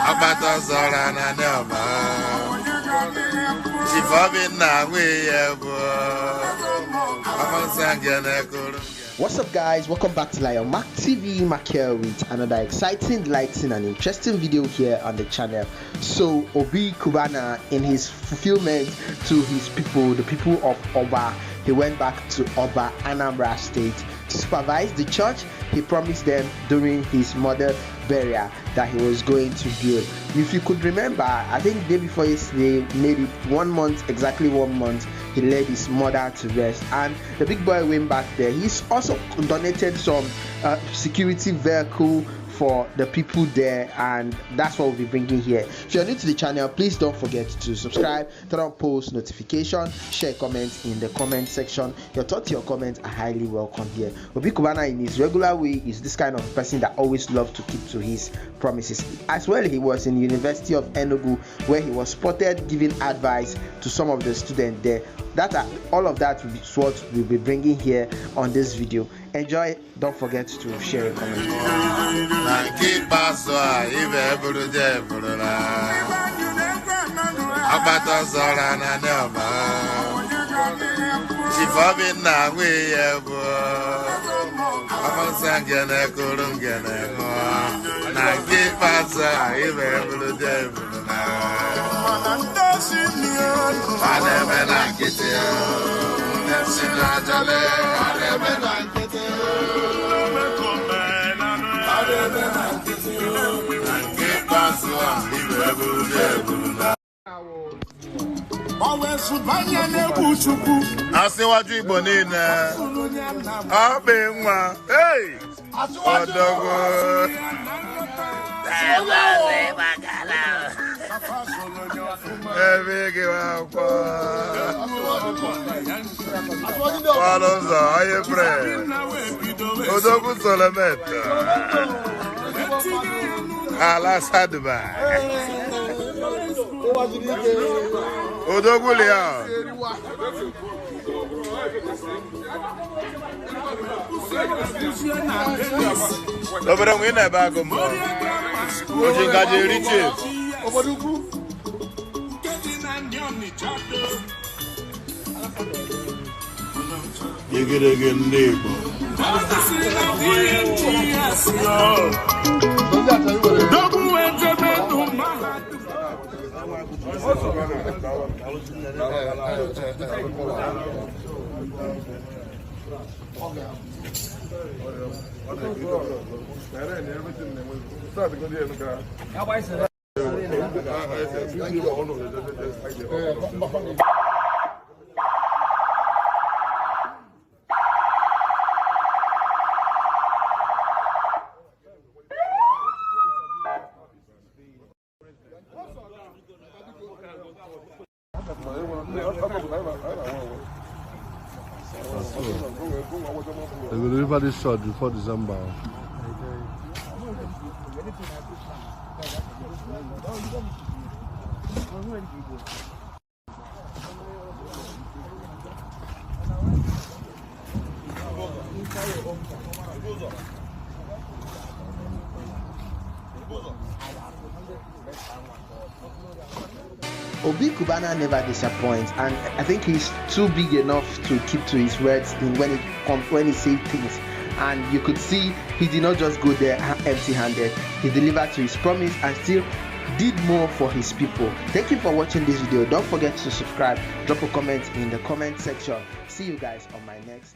Ọgbata ọzọra na ndị ọba. Chief Obinna nwe bụ ọmụsa ngene kụrụ. What's up guys, welcome back to Lion Mark TV. Mark here with another exciting, lighting and interesting video here on the channel. So Obi Cubana, in his fulfillment to his people, the people of Oba, he went back to Oba, Anambra State to supervise the church he promised them during his mother burial that he was going to build. If you could remember, I think day before yesterday made it 1 month, exactly 1 month, he laid his mother to rest, and the big boy went back there. He's also donated some security vehicle for the people there, and that's what we'll be bringing here. If you're new to the channel, please don't forget to subscribe, turn on post notification, share, comment in the comment section. Your thoughts, your comments are highly welcome here. Obi Cubana, in his regular way, is this kind of person that always loves to keep to his promises. As well, he was in University of Enugu, where he was spotted giving advice to some of the students there. That all of that is what we'll be bringing here on this video. Enjoy. Don't forget to share a comment. Na nke ikpeazụ a ibe bụrụ je bụrụla ọgbata ọzọra na ndị ọba. Chief Obinna nwe bụ ọmụsa ngene kụrụ ngene ṅụọ. Na nke ikpeazụ a ibe bụrụ je bụrụla a na-eme na nkịtị ndị si na-ajale a na-eme na nkịtị a na-eme na nkịtị. Na nke ikpeazụ a ibe bụrụ je bụrụla. Asịwaju Igbo niile ọkpị nwa ei ọdọgwo ebe gị akwụkwọ ọnụ ụzọ onye pre odogwu Solomet ala Saduba odogwu Leon obere nwe ị na-ebe agụ mbọ o ji ngaji eri chips. Igirigi ndị Igbo. They will deliver this shot before December. Obi Cubana never disappoints, and I think he's too big enough to keep to his words in when he says things. And you could see he did not just go there empty-handed. He delivered to his promise and still did more for his people. Thank you for watching this video. Don't forget to subscribe, drop a comment in the comment section. See you guys on my next